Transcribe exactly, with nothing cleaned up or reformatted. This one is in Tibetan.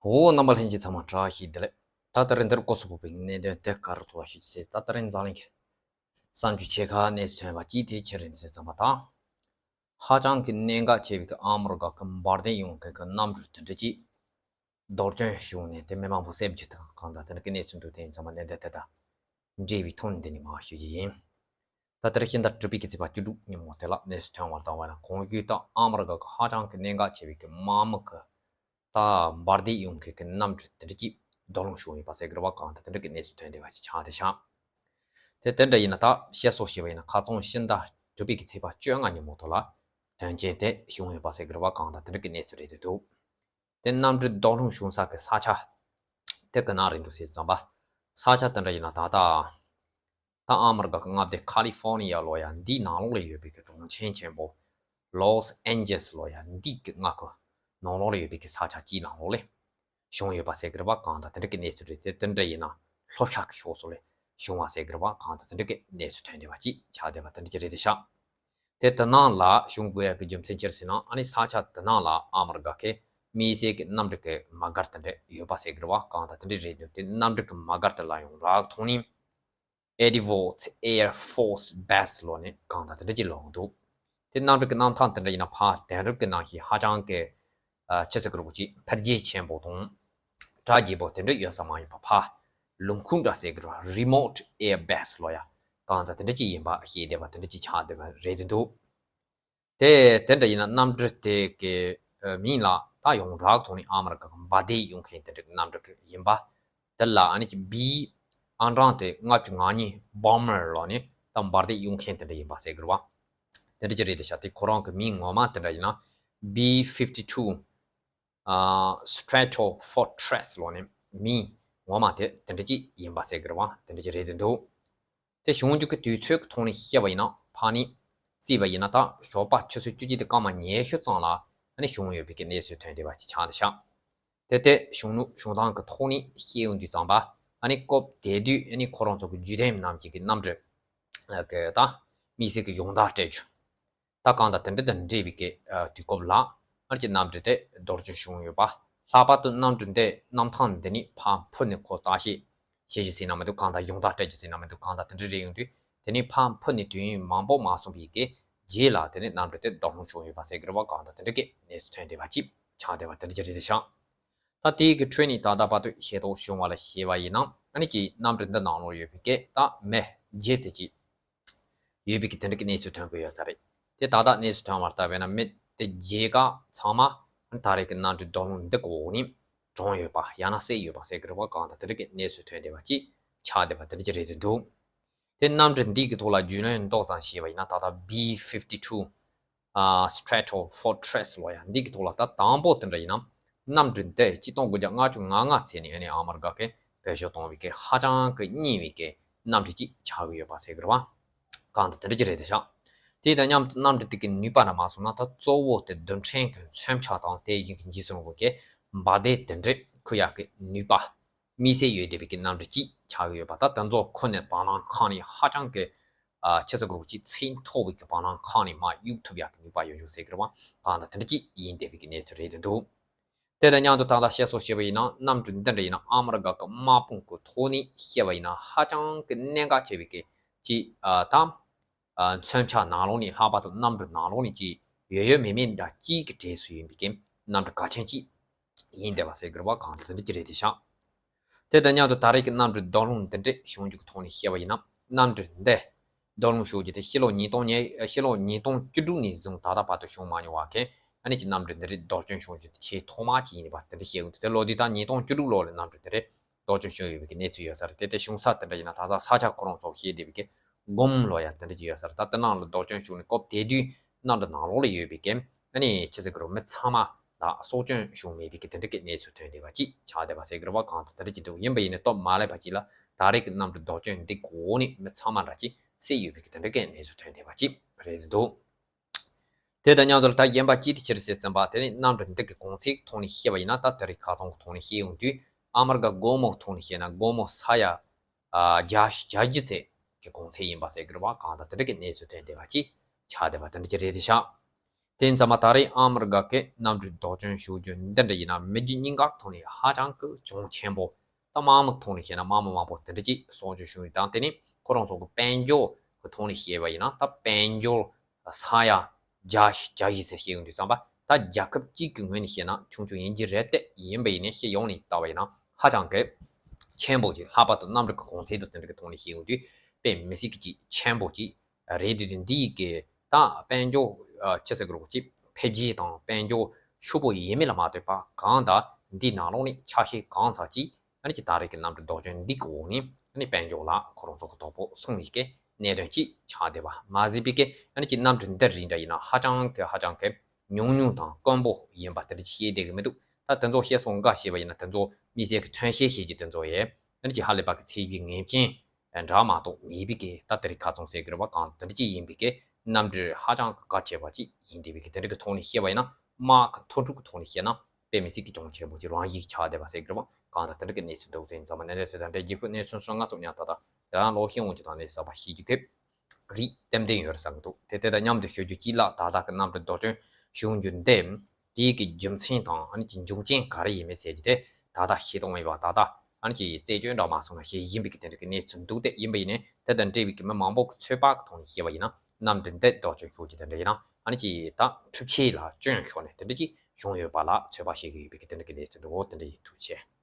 འོ། རྣམ་པ་ལྷན་རྒྱས་ཚང་མ་བཀྲ་ཤིས་བདེ་ལེགས། ད་ལྟ་རིང་འདིར་སྐོར་སུ་བབས་པའི་གནད་དོན་དེ་ག་རུ་ཐུག་ལ་ཞུ་ཅེས། ད་ལྟ་རིང་འཛམ་གླིང་གི་གསར་འགྱུར་ཆེ་ཁག་གནས་ཚུལ་ཐོན་པ་གཅིག་དེ་ཅི་རེད་ཟེར་ཙམ་པ་དང་། ཧ་ཅང་གི་གནད་འགག་ཆེ་བའི་གི་ཨ་མི་རི་ཀ་གི་འབར་མདེལ་གཡུག་མཁན་གི་གནམ་གྲུ་དེ་འདྲ་ཅིག་རྡོལ་ཅན་བྱུང་ནས་དེ་མི་མང་པོ་བསད་རྒྱུ་དང་གང་དང་དེ་འདྲ་གི་གནས་ཚུལ་འདུག་དེ་ཡིན་ཙམ་པ་གནད་དོན་དེ་དང་འབྲེལ་བའི་ཐོག་ནས་འདི་ནས་མར་ཞུ་རྒྱུ་ཡིན། ད་ལྟར་ཕྱི་ཟླ་དྲུག་པའི་གི་ཚེས་པ་བཅུ་དྲུག་ཉིན་མོ་དེ་ལ་གནས་ཚུལ་ཐོན་བར་བལྟས་པ་ན། གོང་ཞུས་ལྟར་ཨ་མི་རི་ཀ་གི་ཧ་ཅང་གི་གནད་འགག་ཆེ་བའི་གི་དམག་མི་གི་ད་འབར་མདེལ་གཡུག་མཁན་གི་གནམ་གྲུ་དེ་འདྲ་ཅིག་རྡོལ་སློང་བྱུང་ཡོད་པ་ཟེར་གི་རེད་པ། གང་ལྟར་དེ་འདྲ་གི་གནས་ཚུལ་ཐོན་བསྡད་པ་ཅིག་ཆགས་བསྡད་ཤག་དེ་དེ་འདྲ་ཡིན་ན་ད་བཤད་སྲོལ་བྱས་པ་ཡིན་ན། ཁ་རྩང་ཕྱི་ཟླ་དྲུག་པའི་གི་ཚེས་པ་བཅོ་ལྔ་ཉིན་མོ་དེ་ལ་དོན་རྐྱེན་དེ་བྱུང་ཡོད་པ་ཟེར་གི་རེད་པ། གང་ལྟར་དེ་འདྲ་གི་གནས་ཚུལ་རེད་འདུག་དེ་གནམ་གྲུ་རྡོལ་སློང་བྱུང་ས་གི་ས་ཆ་དེ་ག་ན་རེད་འདུག་ཟེར་ཙམ་པ། ས་ཆ་དེ་འདྲ་ཡིན་ན་ད་ལྟ་ད་ཨ་མི་རི་ཀ་གི་མངའ་སྡེ་ཁ་ལི་ཧྥོ་ནི་ཡ་ལོ་ཡ་འདིའི་ནང་ལོགས་ལ་ཡོད་པའི་གི་གྲོང་ཁྱེར་ཆེན་པོ་ལོས་ཨན་ཇེ་ལེས་ལོ་ཡ་འདི་གི་མངའ་ཁུལ་ནང་ལོགས་ལ་ཡོད་པའི་གི་ས་ཆ་གཅིག་ནང་ལོགས་ལ་བྱུང་ཡོད་པ་ཟེར་གི་རེད་པ། གང་ལྟར་དེ་འདྲ་གི་གནས་ཚུལ་རེད། དེ་དེ་འདྲ་ཡིན་ན་ལྷོ་ཤར་གི་ཕྱོགས་སུ་ལ་བྱུང་བ་ཟེར་གི་རེད་པ། གང་ལྟར་དེ་འདྲ་གི་གནས་ཚུལ་ཐོན་བསྡད་པ་ཅིག་ཆགས་བསྡད་པ་དེ་འདྲ་ཅིག་རེད་དེ་ཤག་དེ་དེ་ནང་ལ་བྱུང་དགོས་ཡ་གི་རྒྱུ་མཚན་ཅི་རེད་ཟེར་ན། ཨ་ནི་ས་ཆ་དེ་ནང་ལ་ཨ་མི་རི་ཀ་གི་དམིགས་བསལ་གི་གནམ་གྲུ་གི་མ་གར་དེ་འདྲ་ཡོད་པ་ཟེར་གི་རེད་པ། གང་ལྟར་དེ་འདྲ་རེད་འདུག་དེ་གནམ་གྲུ་གི་མ་གར་དེ་ལ་ཡོངས་གྲགས་ཐོག་ནས་Edwards Air Force Base ལོ་ནས་གང་ལྟར་དེ་འདྲ་ཅིག་ལབ་འདུག་དེ་གནམ་གྲུ་གི་གནམ་ཐང་དེ་འདྲ་ཡིན་ན་ཕར་དེང་རབས་ཀྱི་ནང་བཞིན་ཧ་ཅང་གི་ཨ་ཆི་ཟེར་དགོས་རེད་པ། ཅིག་འཕེལ་རྒྱས་ཆེན་པོ་དང་གྲ་རྒྱས་པོ་དེ་འདྲ་ཡོད་ས་མ་ཡིན་པ། ཕར་ལུང་ཁུག་འདྲ་ཟེར་གི་རེད་པ། Remote Air Base ལོ་ཡ་གང་ལྟར་དེ་འདྲ་ཅིག་ཡིན་པ་བཤད་བསྡད་པ་དེ་འདྲ་ཅིག་ཆགས་བསྡད་པ་རེད་འདུག་དེ་དེ་འདྲ་ཡིན་ན་གནམ་གྲུ་དེ་གི་ཨ་མིང་ལ་ད་ཡོངས་གྲགས་ཐོག་ནས་ཨ་མི་རི་ཀ་གི་འབར་མདེལ་གཡུག་མཁན་དེ་འདྲ་གི་གནམ་གྲུ་གི་ཡིན་པ། དེ་ལ་ཨ་ནི་ཅིག་བི་ཨང་གྲངས་དེ་ལྔ་བཅུ་ང་གཉིས་Bomber ལོ་ནས་ད་འབར་མདེལ་གཡུག་མཁན་དེ་འདྲ་ཡིན་པ་ཟེར་གི་རེད་པ། དེ་འདྲ་ཅིག་རེད་དེ་ཤག་དེ་ཁོ་རང་གི་མིང་ངོ་མ་དེ་འདྲ་ཡིན་ན་B fifty two ཨ་Stratofortress ལོ་ནས་མིང་ངོ་མ་དེ་དེ་འདྲ་ཅིག་ཡིན་པ་ཟེར་གི་རེད་པ། དེ་འདྲ་ཅིག་རེད་དེ་འདུག་དེ་བྱུང་རྒྱུ་གི་དུས་ཚོད་ཀྱི་ཐོག་ནས་བཤད་པ་ཡིན་ན། ཕར་ནས་བརྩིས་པ་ཡིན་ན་ད་ཞོགས་པ་ཆུ་ཚོད་བཅུ་གཅིག་དང་སྐར་མ་ཉི་ཤུ་ཙམ་ལ་ཨ་ནི་བྱུང་ཡོད་པའི་གི་གནས་ཚུལ་ཐོན་བསྡད་པ་ཅིག་ཆགས་བསྡད་ཤག་དེ་དེ་བྱུང་ལུགས་བྱུང་སྟངས་ཀྱི་ཐོག་ནས་བཤད་ཡོང་དུས་ཙམ་པ། ཨ་ནི་སྐབས་དེ་དུས་ཨ་ནི་ཁོ་རང་ཚོ་གི་བརྒྱུད་འདེམས་རྣམས་ཀྱིས་གི་གནམ་གྲུ་ཨ་གི་ད་དམིགས་བསལ་གྱི་སྦྱོང་བརྡར་སྤྲད་རྒྱུ། ད་གང་ལྟར་དེ་འདྲ་དང་འབྲེལ་བའི་གི་ཨ་དུས་སྐབས་ལ་ཨ་ནི་ཅིག་གནམ་གྲུ་དེ་རྡོལ་ཅན་བྱུང་ཡོད་པ། ལྷག་པར་དུ་གནམ་གྲུ་འདི་གནམ་ཐང་འདི་ནས་ཕར་འཕུར་ནས་ཁོ་བརྟག་དཔྱད་བྱེད་རྒྱུ་ཟེར་ན་མི་འདུག་གང་ལྟར་སྦྱོང་བརྡར་སྤྲད་རྒྱུ་ཟེར་ན་མི་འདུག་གང་ལྟར་དེ་འདྲ་རེད་ཡོང་དུས། དེ་ནས་ཕར་འཕུར་ནས་དུས་ཡུན་མང་པོ་མ་སོང་བའི་གི་རྗེས་ལ་དེ་ནས་གནམ་གྲུ་དེ་རྡོལ་སློང་བྱུང་ཡོད་པ་ཟེར་གི་རེད་པ། གང་ལྟར་དེ་འདྲ་གི་གནས་ཚུལ་ཐོན་བསྡད་པ་ཅིག་ཆགས་བསྡད་པ་དེ་འདྲ་ཅིག་རེད་ཤག་ད་དེའི་གི་ཁྲོད་ནས་ད་ལྟ་བར་དུ་ཤེས་རྟོགས་བྱུང་བ་ལ་བཤད་པ་ཡིན་ན། ཨ་ནི་ཅིག་གནམ་གྲུ་འདི་ནང་ལོགས་ཡོད་པའི་གི་ད་མི་བརྒྱད་ཙམ་ཅིག་ཡོད་པའི་གི་དེ་འདྲ་གི་གནས་ཚུལ་ཐོན་གི་ཡོད་ས་རེད། དེ་ད་ལྟ་གནས་ཚུལ་ཐོན་བར་ལྟ་བས་ན་མི་དེ་བརྒྱད་ཀ་ཚང་མ་ད་རེས་ཀྱི་གནམ་གྲུ་རྡོལ་སློང་འདི་གི་འོག་ནས་གྲོངས་ཡོད་པ་ཡང་ན་བསད་ཡོད་པ་ཟེར་གི་རེད་པ། གང་ལྟར་དེ་འདྲ་གི་གནས་ཚུལ་ཐོན་བསྡད་པ་ཅིག་ཆགས་བསྡད་པ་དེ་འདྲ་ཅིག་རེད་དེ་འདུག་དེ་གནམ་གྲུ་འདི་གི་ཐོག་ལ་རྒྱུས་ལོན་ཏོག་ཙམ་བྱས་པ་ཡིན་ན། ད་ལྟ་B fifty two ཨ་Stratofortress ལོ་ཡ་འདི་གི་ཐོག་ལ་ད་དང་པོ་དེ་འདྲ་ཡིན་ན། གནམ་གྲུ་འདི་ཆིག་སྟོང་དགུ་བརྒྱ་ལྔ་བཅུ་ང་ལྔ་ཚེས་ནས་ཨ་ནི་ཨ་མི་རི་ཀ་གིས་བེད་སྤྱོད་གཏོང་བའི་གི་ཧ་ཅང་གི་རྙིང་བའི་གི་གནམ་གྲུ་ཅིག་ཆགས་ཀྱི་ཡོད་པ་ཟེར་གི་རེད་པ། གང་ལྟར་དེ་འདྲ་ཅིག་རེད་དེ་ཤག་དེ་དང་མཉམ་དུ་གནམ་གྲུ་དེ་གི་ནུས་པ་ལ་མ་སོང་ན། ད་གཙོ་བོ་དེ་རྡུལ་ཕྲན་གྱི་མཚོན་ཆ་དང་དེ་བཞིན་གྱི་འཇིགས་སུ་རུང་བའི་གི་འབར་མདེལ་དེ་འདྲས་འཁུར་ཡག་གི་ནུས་པ་དམིགས་བསལ་ཡོད་བསྡད་པའི་གི་གནམ་གྲུ་ཅིག་ཆགས་ཀྱི་ཡོད་པ། ད་དེ་ཚོ་འཁུར་ནས་བར་སྣང་ཁང་ནས་ཧ་ཅང་གི་ཨ་ཆི་ཟེར་དགོས་རེད་པ། ཅིག་ཚད་མཐོ་བའི་གི་བར་སྣང་ཁང་ནས་མར་གཡུག་ཐུབ་ཡག་གི་ནུས་པ་ཡོད་རྒྱུ་ཟེར་གི་རེད་པ། གང་ལྟར་དེ་འདྲ་ཅིག་ཡིན་བསྡད་པའི་གི་གནས་ཚུལ་རེད་དེ་འདུག་དེ་དང་མཉམ་དུ་ད་ལྟ་བཤད་སྲོལ་བྱས་པ་ཡིན་ན། གནམ་གྲུ་འདི་འདྲ་ཡིན་ན་ཨ་མི་རི་ཀ་གི་དམག་དཔུང་གི་ཐོག་ནས་བཤད་པ་ཡིན་ན་ཧ་ཅང་གི་གནད་འགག་ཆེ་བའི་གི་ཅིག་ཨ་ད་ཨ་མཚོན་ཆ་ནང་ལོགས་ནས། ལྷག་པར་དུ་གནམ་གྲུ་ནང་ལོགས་ནས་ཅིག་ཡོད་ཡོད་མེད་མེད་འདྲ་ཅིག་གི་གྲས་སུ་ཡིན་པའི་གི་གནམ་གྲུ་གལ་ཆེན་ཅིག་ཡིན་བསྡད་པ་ཟེར་གི་རེད་པ། གང་ལྟར་དེ་འདྲ་ཅིག་རེད་དེ་ཤག་དེ་དང་མཉམ་དུ་ད་རེས་ཀྱི་གནམ་གྲུ་རྡོལ་སློང་འདི་འདྲས་བྱུང་རྒྱུ་གི་ཐོག་ནས་བཤད་པ་ཡིན་ན། གནམ་གྲུ་འདི་རྡོལ་སློང་བྱུང་རྒྱུ་དེ་ཕྱི་ལོ་ཉིས་སྟོང་ཉེར་ཕྱི་ལོ་ཉིས་སྟོང་བཅུ་དྲུག་ནས་བཟུང་ད་ལྟ་བར་དུ་བྱུང་མ་མྱོང་བ་གི་ཨ་ནི་ཅིག་གནམ་གྲུ་འདི་འདྲས་རྡོལ་སྐྱོན་བྱུང་རྒྱུ་དེ་ཆེས་ཐོག་མ་ཅིག་ཡིན་པ་དེ་འདྲ་བཤད་ཡོང་དུས། དེ་ལོ་དུས་ད་ཉིས་སྟོང་བཅུ་དྲུག་ལོ་ལ་གནམ་གྲུ་འདི་འདྲས་རྡོལ་སྐྱོན་བྱུང་ཡོད་པའི་གི་གནས་ཚུལ་ཡོད་ས་རེད། དེ་དེ་བྱུང་ས་དེ་འདྲ་ཡིན་ན། ད་ལྟ་ས་ཆ་ཁོ་རང་ཚོ་བཤད་བསྡད་པའི་གི་སྒོམ་ལོ་ཡ་དེ་འདྲ་ཅིག་ཡོད་ས་རེད། ད་དེ་ནང་ལ་རྡོལ་སྐྱོན་བྱུང་ནས་སྐབས་དེ་དུས་གནམ་གྲུ་ནང་ལོགས་ལ་ཡོད་པའི་གི་ཨ་ནི་ཆི་ཟེར་དགོས་རེད། མི་ཚང་མ་ལ་སྲོག་སྐྱོན་བྱུང་མེད་པའི་གི་དེ་འདྲ་གི་གནས་ཚུལ་ཐོན་བསྡད་པ་ཅིག་ཆགས་བསྡད་པ་ཟེར་གི་རེད་པ། གང་ལྟར་དེ་འདྲ་ཅིག་འདུག་ཡིན་པ་ཡིན་ནའི་སྟབས་མ་ལེགས་པ་ཅིག་ལ་ད་རེས་ཀྱི་གནམ་གྲུ་རྡོལ་སྐྱོན་འདི་གི་འོག་ནས་མི་ཚང་མ་འདྲ་ཅིག་བསད་ཡོད་པའི་གི་དེ་འདྲ་གི་གནས་ཚུལ་ཐོན་བསྡད་པ་ཅིག་རེད་འདུག་དེ་དང་མཉམ་དུ་ད་གཞན་པ་ཅི་སྟེ་ཅི་རེད་ཟེར་ཙམ་པ། དེ་ནི་གནམ་གྲུ་འདི་གི་གོང་ཚད་ཐོག་ནས་བཤད་པ་ཡིན་ན། ད་དེ་རིང་ཁ་སང་གི་ཐོག་ནས་བཤད་ཡོང་དུས་ཨ་མི་རི་ཀ་སྒོར་མོ་ཐོག་ནས་བཤད་ན་སྒོར་མོ་ས་ཡ་ཨ་བརྒྱ་བརྒྱད་ཅུ་ཙམ་གི་གོང་ཚད་ཡིན་པ་ཟེར་གི་རེད་པ། གང་ལྟར་དེ་འདྲ་གི་གནས་ཚུལ་ཐོན་བསྡད་པ་ཅིག་ཆགས་བསྡད་པ་དེ་འདྲ་ཅིག་རེད་དེ་ཤག་དེ་ཙམ་པ་ད་རེས་ཨ་མར་ག་གི་གནམ་གྲུ་ལྡོག་ཅན་ཞུ་རྒྱུ་འདི་འདྲ་ཡིན་ན་མི་རྒྱུ་གཉིས་ཀ་ཐོག་ནས་ཧ་ཅང་གི་གྱོང་ཆེན་པོ། ད་དམག་མི་ཐོག་ནས་བཤད་ན་དམག་མི་མང་པོ་དེ་འདྲ་ཅིག་གསོ་སྐྱོང་བྱུང་ཡོད། དང་དེ་ནས་ཁོ་རང་ཚོ་གི་དཔལ་འབྱོར་གི་ཐོག་ནས་བཤད་པ་ཡིན་ན་ད་དཔལ་འབྱོར་ས་ཡ་བརྒྱ་བརྒྱ་ཞིག་ཟེར་བཤད་ཡོང་དུས་ཙམ་པ་ད་རྒྱལ་ཁབ་གཅིག་གི་ངོས་ནས་བཤད་ན་ཆུང་ཆུང་ཡིན་གྱི་རེད་དེ། ཡིན་པ་ཡིན་ནའི་སྤྱི་ཡོངས་ནས་བལྟ་བ་ཡིན་ན་ཧ་ཅང་གི་ཆེན་པོ་ཅིག། ལྷག་པར་དུ་གནམ་གྲུ་གི་གོང་ཚད་དང་དེ་འདྲ་གི་ཐོག་ནས་བཤད་ཡོང་དུས་དཔེ་མི་སྲིད་ཀྱི་ཅིག་ཆེན་པོ་ཅིག་རེད། དེ་རེད། འདི་ཡི་གི་ད་དཔལ་འབྱོར་ཨ་ཆི་ཟེར་དགོས་རེད་ཅིག་འཕེལ་རྒྱས་དང་དཔལ་འབྱོར་ཕྱུག་པོ་ཡིན་མིན་ལ་མ་ལྟོས་པ་གང་ལྟར་འདི་ནང་ལོགས་ནས་ཆ་ཤས་གང་ཙམ་ཅིག་ཨ་ནི་ཅིག་ད་རེས་ཀྱི་གནམ་གྲུ་ལྡོག་ཅན་འདི་གི་འོག་ནས་ཨ་ནི་དཔལ་འབྱོར་ལ་ཁོ་རང་ཚོ་གི་དོ་ཕོག་སོང་ཡི་གི་གནད་དོན་ཅིག་ཆགས་བསྡད་པ་མ་ཟད་པའི་གི་ཨ་ནི་ཅིག་གནམ་གྲུ་འདི་རིགས་འདྲ་ཡིན་ན་ཧ་ཅང་གི་ཧ་ཅང་གི་ཉུང་ཉུང་དང་དཀོན་པོ་ཡིན་པ་དེ་འདྲ་ཅིག་བཤད་བསྡད་གི་མི་འདུག། ད་དེ་ཚོ་བཤད་སོང་འགའ་བཤད་པ་ཡིན་ན་དེ་ཚོ་དམིགས་བསལ་གི་ཐོན་སྐྱེད་བྱེད་རྒྱུ་དེ་ཚོ་ཡས་ཨ་ནི་ཅིག་ཧ་ལས་པ་གི་ཚད་གཞི་ངེས་ཅན་འདྲ་མ་གཏོགས་མེད་པའི་གི་ད་དེ་རིགས་ཁ་ཚོན་ཟེར་གི་རེད་པ། གང་དེ་འདྲ་ཅིག་ཡིན་པའི་གི་གནམ་གྲུ་ཧ་ཅང་གི་གལ་ཆེ་བ་ཅིག་ཡིན་བསྡད་པའི་གི་དེ་འདྲ་གི་ཐོག་ནས་བཤད་པ་ཡིན་ན་དམག་གི་མཐོ་འབྲིང་གི་ཐོག་ནས་བཤད་ན་དཔེ་མི་སྲིད་གི་གྱོང་ཆེན་པོ་ཅིག་རང་བཞིན་ཆགས་བསྡད་པ་ཟེར་གི་རེད་པ། གང་ལྟར་དེ་འདྲ་གི་གནས་ཚུལ་འདུག། དེ་ཙམ་པ་གནད་དོན་ཚོད་ལྟ་འདྲ་རྒྱུ་ཁུ་གནས་ཚུལ་སོང་ང་ཚོ་ཉག་ད་ད་དེ་རང་ལོག་ཤེས་འོང་ཅིག་དང་གནས་ཚུལ་གསར་པ་ཤེས་རྒྱུ་ཁེབས་རིགས་ཏན་ཏན་ཡོད་རེད་བསམ་གི་འདུག། དེ་དེ་དང་མཉམ་དུ་ཤོད་རྒྱུ་གཅིག་ལ་ད་ལྟ་གི་གནམ་གྲུ་ལྡོག་ཅན་བྱུང་རྒྱུ་འདི་དེའི་གི་རྒྱུ་མཚན་དང་ཨ་ནི་ཅིག་འབྱུང་རྐྱེན་ག་རེ་ཡིན་མིན་ཟེར་རྒྱུ་དེ་ད་ལྟ་ཤེས་སྟངས་མེད་པ་ད་ལྟ་ཨ་ནི་ཅིག་རྩད་གཅོད་འདྲ་མ་སོང་ན་ཤེས་བཞིན་པའི་གི་དེ་འདྲ་གི་གནས་ཚུལ་འདུག། དེ་ཡིན་པ་ཡིན་ནའི་དེ་དང་འབྲེལ་བའི་གི་མི་མང་པོ་གི་ཚོད་དཔག་གི་ཐོག་ནས་བཤད་པ་ཡིན་ན་གནམ་གྲུ་འདི་ལྡོག་ཅན་ཤོར་རྒྱུ་དེ་འདྲ་ཡིན་ན་ཨ་ནི་ཅིག་ད་འཕྲུལ་ཆས་ལ་སྐྱོན་ཤོར་ནས་དེ་འདྲ་ཅིག་བྱུང་ཡོད་པ་ལ་ཚོད་དཔག་བྱེད་ཀྱི་ཡོད་པའི་གི་དེ་འདྲ་གི་གནས་ཚུལ་འདུག། འོ་དེ་འདྲ་ཡིན། ཐུགས་རྗེ་ཆེ།